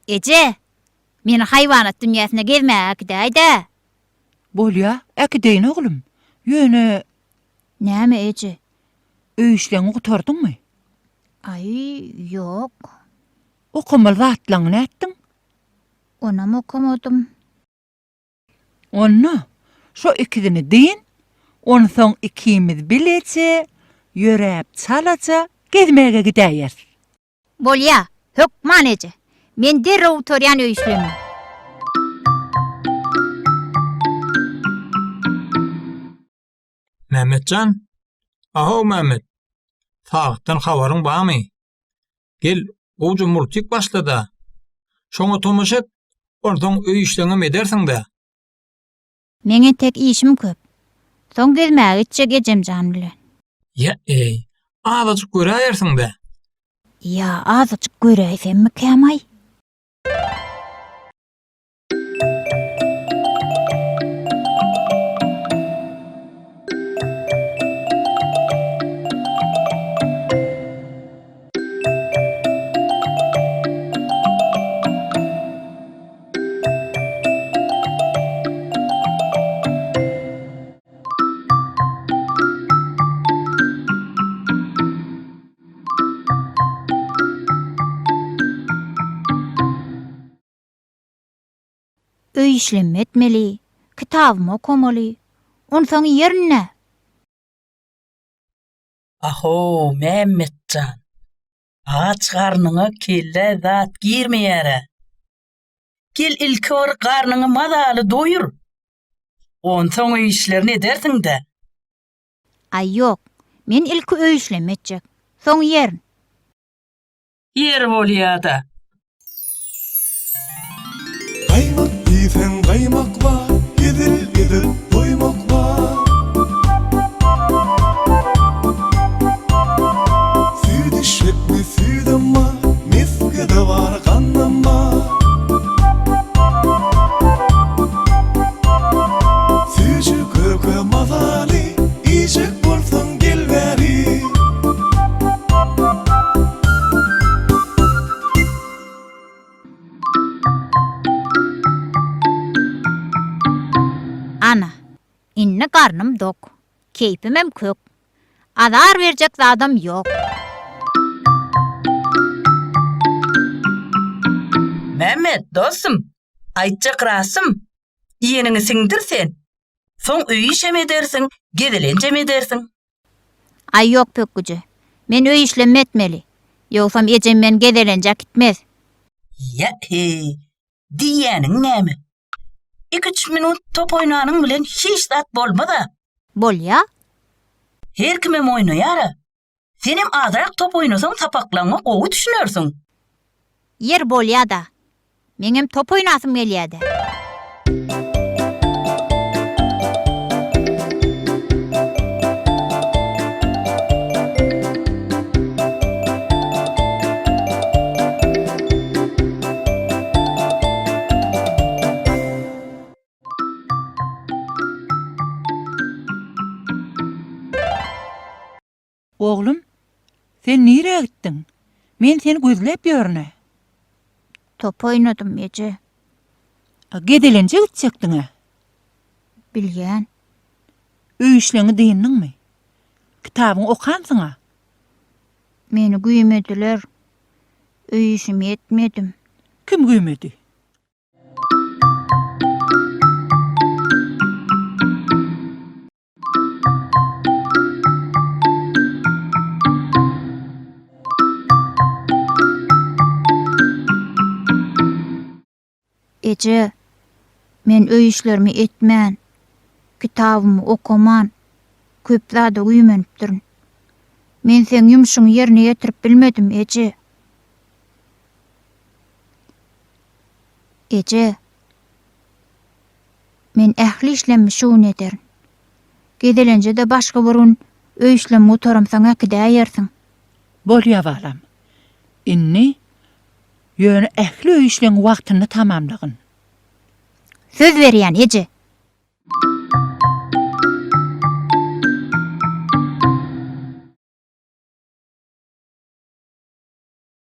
Eje, meni haýwanat dünýäsine gezmäge äkidäý-dä! Bolýa, äkideýin oglum. Ýöne. Näme, eje? Öý işleňi gutardyňmy? Aý, ýok. Okamaly zatlaňy nätdiň? Onam okamadym. Onda, şo ikisini dyn, onsoň ikimiz bileje ýöräp çalaja gezmäge gidäýeris. Bolýa, hökman eje. Men derrew gutarýan öý işlerimi. Mämmetjan? Ahow Mämmet! Sagatdan habaryň barmy? Gel, gowja multik başla-da. Şoňa tomaşa et, onsoň öý işleňem edersiň-dä. Meň entek işim köp. Soň gezmäge gitjek ejemjan bilen. Ýa-eý, azajyk göräýersiň-dä. Ýa azajyk göräýsemmikäm-aý? Öý işlemmi etmeli, kitabymy okamaly, onsoň iýerin-dä. Ahow, Mämmetjan! Aç garnyňa kellä zat girmeýär-ä. Gel ilki bir garnyňy mazaly doýur. Onsoň öý işlerini edersiň-dä. Aý ýok, men ilki öý işlemmi etjek, soň iýerin. Ýeri bolýa-da. Gaýmak diýseň gaýmak bar, hezil edip doýmak bar. Süýt içjekmi süýdem bar, mesge-de bar, gandam bar. Süýji köke mazaly, iýjek bolsaň gel bäri. Ana, indi garnym dok, keýpimem kök. Azar berjek zadam ýok. Mämmet, dostum, aýtjak rastym, iýeniňi siňdir sen. Soň öý işem edersiň, gezelenjem edersiň. Aý ýok pökgüje. Men öý işlemmi etmeli. Ýogsam ejem meni gezelenje äkitmez. Ýa-heý, diýýäniň näme? Iki-üç minut top oýnanyň bilen hiç zat bolmaz-a. Bolýa. Her kimem oýnaýar-a. Senem azrak top oýnasaň sapaklaňa gowy düşünersiň. Ýer bolýa-da. Meňem top oýnasym gelýä-dä. Oglum, sen nirä gitdiň? Men seni gözläp ýörün-ä. Top oýnadym, eje. A gezelenje gitjekdiň-ä? Bilýän. Öý işleňi dyndyňmy? Kitabyňy okansyň-a? Meni güýmediler. Öý işimi etmedim. Kim güýmedi? Eje, men öý işlerimi etmän, kitabymy okaman, köp zada güýmenipdirin. Men seň ýumşuňy ýerine ýetirip bilmedim, eje. Eje, Men ähli işlemmi şu gün ederin. Gezelenje-de başga bir gün öý işlemmi gutaramsoň äkidäýersiň. Bolýa balam. Indi ýöne ähli öý işleňi wagtynda tamamlagyn. Söz berýän, eje.